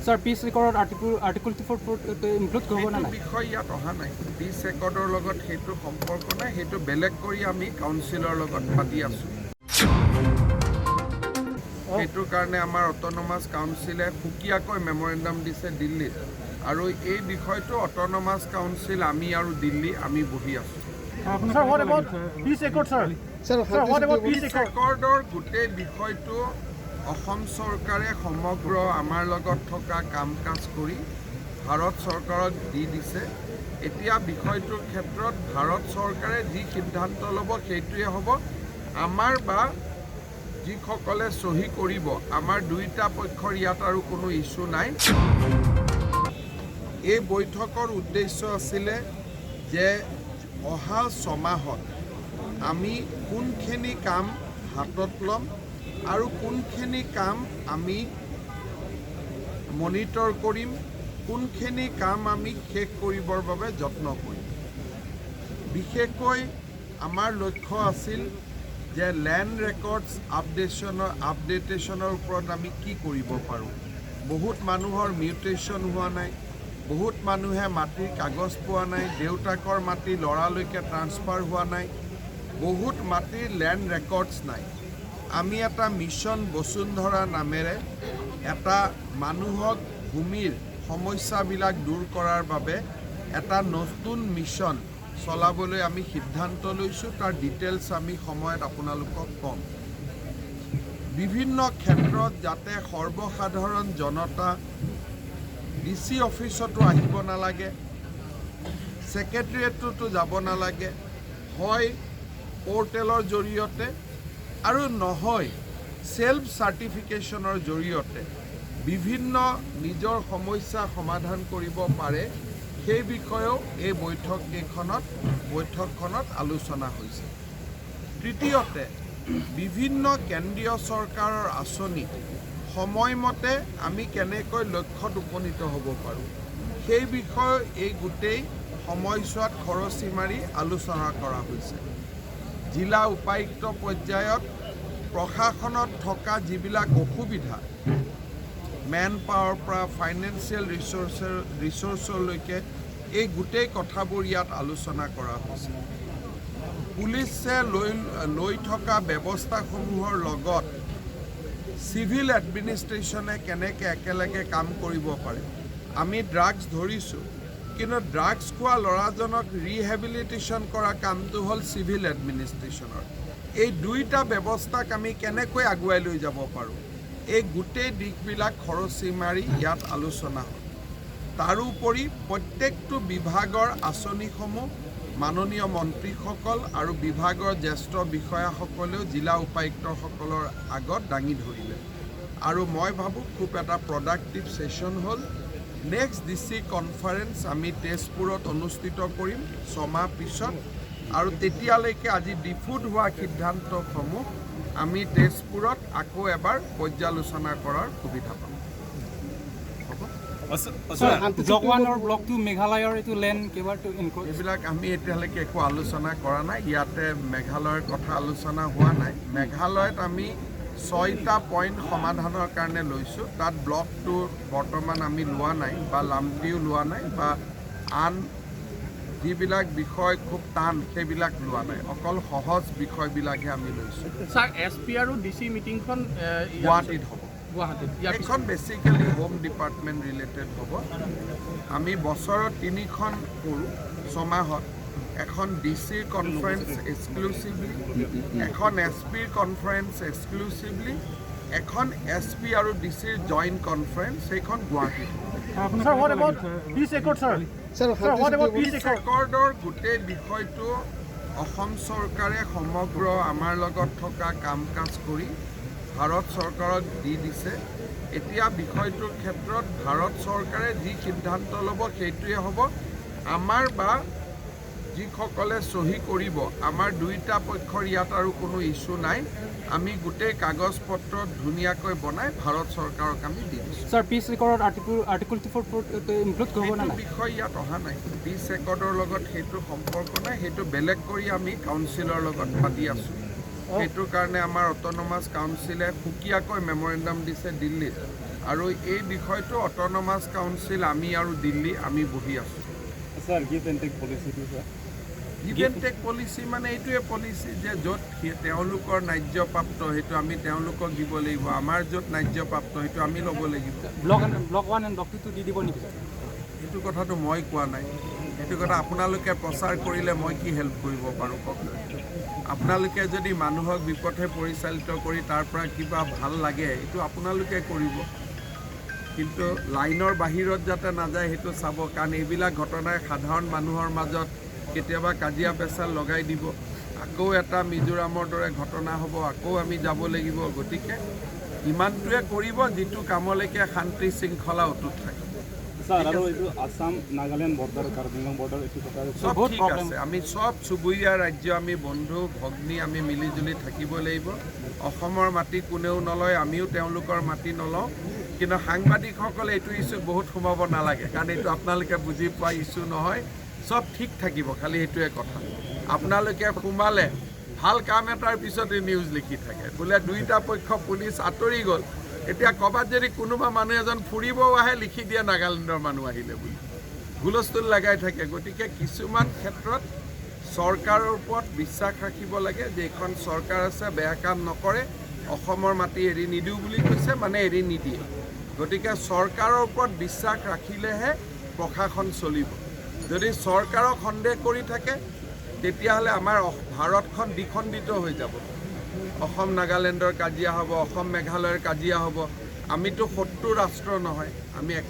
Sir, peace accord article 4 include কৰিব নে সেইটো নাই? বিষয় ইয়াত অহা নাই। পিচ একৰ্ডৰ লগত সেইটো সম্পৰ্ক নাই। সেইটো বেলেগ কৰি আমি কাউন্সিলৰ লগত পাতি আছোঁ। সেইটোৰ কাৰণে আমাৰ অট'নমাছ কাউন্সিলে সুকীয়াকৈ মেমৰেণ্ডাম দিছে দিল্লীত আৰু এই বিষয়টো অট'নমাছ কাউন্সিল, আমি আৰু দিল্লী আমি বহি আছোঁ। Sir, what about peace accord, sir? Sir, Sir, what about peace piece accord? একৰ্ডৰ গোটেই বিষয়টো অসম চৰকাৰে সমগ্ৰ আমাৰ লগত থকা কাম কাজ কৰি ভাৰত চৰকাৰক দি দিছে। এতিয়া বিষয়টোৰ ক্ষেত্ৰত ভাৰত চৰকাৰে যি সিদ্ধান্ত ল'ব, সেইটোৱে হ'ব। আমাৰ বা যিসকলে চহী কৰিব, আমাৰ দুয়োটা পক্ষৰ ইয়াত আৰু কোনো ইছ্যু নাই। এই বৈঠকৰ উদ্দেশ্য আছিলে যে অহা 6 মাহত আমি কোনখিনি কাম হাতত ল'ম আৰু কোনখিনি কাম আমি মনিটৰ কৰিম, কোনখিনি কাম আমি শেষ কৰিবৰ বাবে যত্ন কৰিম। বিশেষকৈ আমাৰ লক্ষ্য আছিল যে লেণ্ড ৰেকৰ্ডছ আপডেটেশ্যনৰ ওপৰত আমি কি কৰিব পাৰোঁ। বহুত মানুহৰ মিউটেশ্যন হোৱা নাই, বহুত মানুহে মাটিৰ কাগজ পোৱা নাই, দেউতাকৰ মাটি ল'ৰালৈকে ট্ৰান্সফাৰ হোৱা নাই, বহুত মাটিৰ লেণ্ড ৰেকৰ্ডছ নাই। আমি এটা মিছন বসুন্ধৰা নামেৰে এটা মানুহক ভূমিৰ সমস্যাবিলাক দূৰ কৰাৰ বাবে এটা নতুন মিছন চলাবলৈ আমি সিদ্ধান্ত লৈছোঁ। তাৰ ডিটেইলছ আমি সময়ত আপোনালোকক ক'ম। বিভিন্ন ক্ষেত্ৰত যাতে সৰ্বসাধাৰণ জনতা ডি চি অফিচতো আহিব নালাগে, ছেক্ৰেটেৰিয়েটতো যাব নালাগে, হয় পৰ্টেলৰ জৰিয়তে আৰু নহয় ছেল্ফ চাৰ্টিফিকেশ্যনৰ জৰিয়তে বিভিন্ন নিজৰ সমস্যা সমাধান কৰিব পাৰে, সেই বিষয়েও এই বৈঠকখনত আলোচনা হৈছে। তৃতীয়তে, বিভিন্ন কেন্দ্ৰীয় চৰকাৰৰ আঁচনি সময়মতে আমি কেনেকৈ লক্ষ্যত উপনীত হ'ব পাৰোঁ, সেই বিষয়ে এই গোটেই সময়ছোৱাত খৰচি মাৰি আলোচনা কৰা হৈছে। জিলা উপায়ুক্ত পৰ্যায়ত প্ৰশাসনত থকা যিবিলাক অসুবিধা, মেন পাৱাৰ পৰা ফাইনেন্সিয়েল ৰিচ'ৰ্চলৈকে, এই গোটেই কথাবোৰ ইয়াত আলোচনা কৰা হৈছে। পুলিচে লৈ লৈ থকা ব্যৱস্থাসমূহৰ লগত চিভিল এডমিনিষ্ট্ৰেশ্যনে কেনেকৈ একেলগে কাম কৰিব পাৰে। আমি ড্ৰাগছ ধৰিছোঁ, কিন্তু ড্ৰাগছ খোৱা ল'ৰাজনক ৰিহেবিলিটেশ্যন কৰা কামটো হ'ল চিভিল এডমিনিষ্ট্ৰেশ্যনৰ। এই দুইটা ব্যৱস্থাক আমি কেনেকৈ আগুৱাই লৈ যাব পাৰোঁ, এই গোটেই দিশবিলাক খৰচি মাৰি ইয়াত আলোচনা হ'ল। তাৰোপৰি প্ৰত্যেকটো বিভাগৰ আঁচনিসমূহ মাননীয় মন্ত্ৰীসকল আৰু বিভাগৰ জ্যেষ্ঠ বিষয়াসকলেও জিলা উপায়ুক্তসকলৰ আগত দাঙি ধৰিলে আৰু মই ভাবোঁ খুব এটা প্ৰডাক্টিভ ছেশ্যন হ'ল। নেক্সট ডি চি কনফাৰেঞ্চ আমি তেজপুৰত অনুষ্ঠিত কৰিম 6 মাহ পিছত আৰু তেতিয়ালৈকে আজি ডিফুত হোৱা সিদ্ধান্তসমূহ আমি তেজপুৰত আকৌ এবাৰ পৰ্যালোচনা কৰাৰ সুবিধা পাম। হ'ব। ব্লক ওৱান আৰু ব্লক টু মেঘালয়ৰ এইটো লেণ্ড কিবাটো ইনক্লুড? এইবিলাক আমি এতিয়ালৈকে একো আলোচনা কৰা নাই। ইয়াতে মেঘালয়ৰ কথা আলোচনা হোৱা নাই। মেঘালয়ত আমি ছয়টা পইণ্ট সমাধানৰ কাৰণে লৈছোঁ। তাত ব্লকটো বৰ্তমান আমি লোৱা নাই বা লামডিও লোৱা নাই বা আন যিবিলাক বিষয় খুব টান, সেইবিলাক লোৱা নাই। অকল সহজ বিষয়বিলাকহে আমি লৈছোঁ। ছাৰ, এছ পি আৰু ডি চি মিটিংখন গুৱাহাটীত হ'ব। গুৱাহাটীত ইয়াৰ পিছত? এইখন বেচিকেলি হোম ডিপাৰ্টমেণ্ট ৰিলেটেড হ'ব। আমি বছৰত তিনিখন কৰোঁ, ছমাহত এখন ডি চিৰ কনফাৰেঞ্চ এক্সক্লুচিভলি, এখন এছ পিৰ কনফাৰেঞ্চ এক্সক্লুচিভলি, এখন এছ পি আৰু ডি চিৰ জইণ্ট কনফাৰেঞ্চ, সেইখন গুৱাহাটীত হ'ব। Sir, what about peace accord, sir? Sir, Sir, what about peace piece accord? একৰ্ডৰ গোটেই বিষয়টো অসম চৰকাৰে সমগ্ৰ আমাৰ লগত থকা কাম কাজ কৰি ভাৰত চৰকাৰক দি দিছে। এতিয়া বিষয়টোৰ ক্ষেত্ৰত ভাৰত চৰকাৰে যি সিদ্ধান্ত ল'ব, সেইটোৱে হ'ব। আমাৰ বা যিসকলে চহী কৰিব, আমাৰ দুয়োটা পক্ষৰ ইয়াত আৰু কোনো ইছ্যু নাই। আমি গোটেই কাগজ পত্ৰ ধুনীয়াকৈ বনাই ভাৰত চৰকাৰক আমি দি দিছোঁ। Sir, peace accord article 4 include কৰিব নে সেইটো নাই? বিষয় ইয়াত অহা নাই। পিচ একৰ্ডৰ লগত সেইটো সম্পৰ্ক নাই। সেইটো বেলেগ কৰি আমি কাউন্সিলৰ লগত পাতি আছোঁ। সেইটোৰ কাৰণে আমাৰ অট'নমাছ কাউন্সিলে সুকীয়াকৈ মেমৰেণ্ডাম দিছে দিল্লীত। আৰু এই বিষয়টো অট'নমাছ কাউন্সিল, আমি আৰু দিল্লী আমি বহি আছোঁ। Sir, give and take পলিচিটো sir. Give and take policy মানে এইটোৱে পলিচি যে য'ত তেওঁলোকৰ ন্যায্যপ্ৰাপ্ত সেইটো আমি তেওঁলোকক দিব লাগিব, আমাৰ য'ত ন্যায্যপ্ৰাপ্ত সেইটো আমি ল'ব লাগিব। ব্লক ওৱান এণ্ড ব্লক টুটো দি দিব নেকি ছাৰ? সেইটো কথাটো মই কোৱা নাই। সেইটো কথা আপোনালোকে প্ৰচাৰ কৰিলে মই কি হেল্প কৰিব পাৰোঁ কওক? আপোনালোকে যদি মানুহক বিপথে পৰিচালিত কৰি তাৰ পৰা কিবা ভাল লাগে, এইটো আপোনালোকে কৰিব। কিন্তু লাইনৰ বাহিৰত যাতে নাযায় সেইটো চাব, কাৰণ এইবিলাক ঘটনাই সাধাৰণ মানুহৰ মাজত কেতিয়াবা কাজিয়া পেচাল লগাই দিব। আকৌ এটা মিজোৰামৰ দৰে ঘটনা হ'ব, আকৌ আমি যাব লাগিব। গতিকে ইমানটোৱে কৰিব যিটো কামলৈকে শান্তি শৃংখলা অটুট থাকে। স্যাৰ, আৰু এইটো আছাম নাগালেণ্ড বৰ্ডাৰ, কাৰ্বি আংলং বৰ্ডাৰ, এইটো কথা। চব বহুত ঠিক problem। আছে। আমি চব চুবুৰীয়া ৰাজ্য, আমি বন্ধু ভগ্নী, আমি মিলিজুলি থাকিব লাগিব। অসমৰ মাটি কোনেও নলয়, আমিও তেওঁলোকৰ মাটি নলওঁ। কিন্তু সাংবাদিকসকলে এইটো ইছ্যুত বহুত সোমাব নালাগে, কাৰণ এইটো আপোনালোকে বুজি পোৱা ইছ্যু নহয়। চব ঠিক থাকিব, খালি সেইটোৱে কথা। আপোনালোকে সোমালে ভাল কাম এটাৰ পিছতে নিউজ লিখি থাকে বোলে দুইটা পক্ষ পুলিচ আঁতৰি গ'ল। এতিয়া ক'ৰবাত যদি কোনোবা মানুহ এজন ফুৰিবও আহে, লিখি দিয়ে নাগালেণ্ডৰ মানুহ আহিলে বুলি, হুলস্থুল লগাই থাকে। গতিকে কিছুমান ক্ষেত্ৰত চৰকাৰৰ ওপৰত বিশ্বাস ৰাখিব লাগে যে এইখন চৰকাৰ আছে, বেয়া কাম নকৰে। অসমৰ মাটি এৰি নিদিওঁ বুলি কৈছে মানে এৰি নিদিয়ে। গতিকে চৰকাৰৰ ওপৰত বিশ্বাস ৰাখিলেহে প্ৰশাসন চলিব। যদি চৰকাৰক সন্দেহ কৰি থাকে, তেতিয়াহ'লে আমাৰ ভাৰতখন দ্বিখণ্ডিত হৈ যাব। অসম নাগালেণ্ডৰ কাজিয়া হ'ব, অসম মেঘালয়ৰ কাজিয়া হ'ব। আমিতো শত্ৰু ৰাষ্ট্ৰ নহয়, আমি একে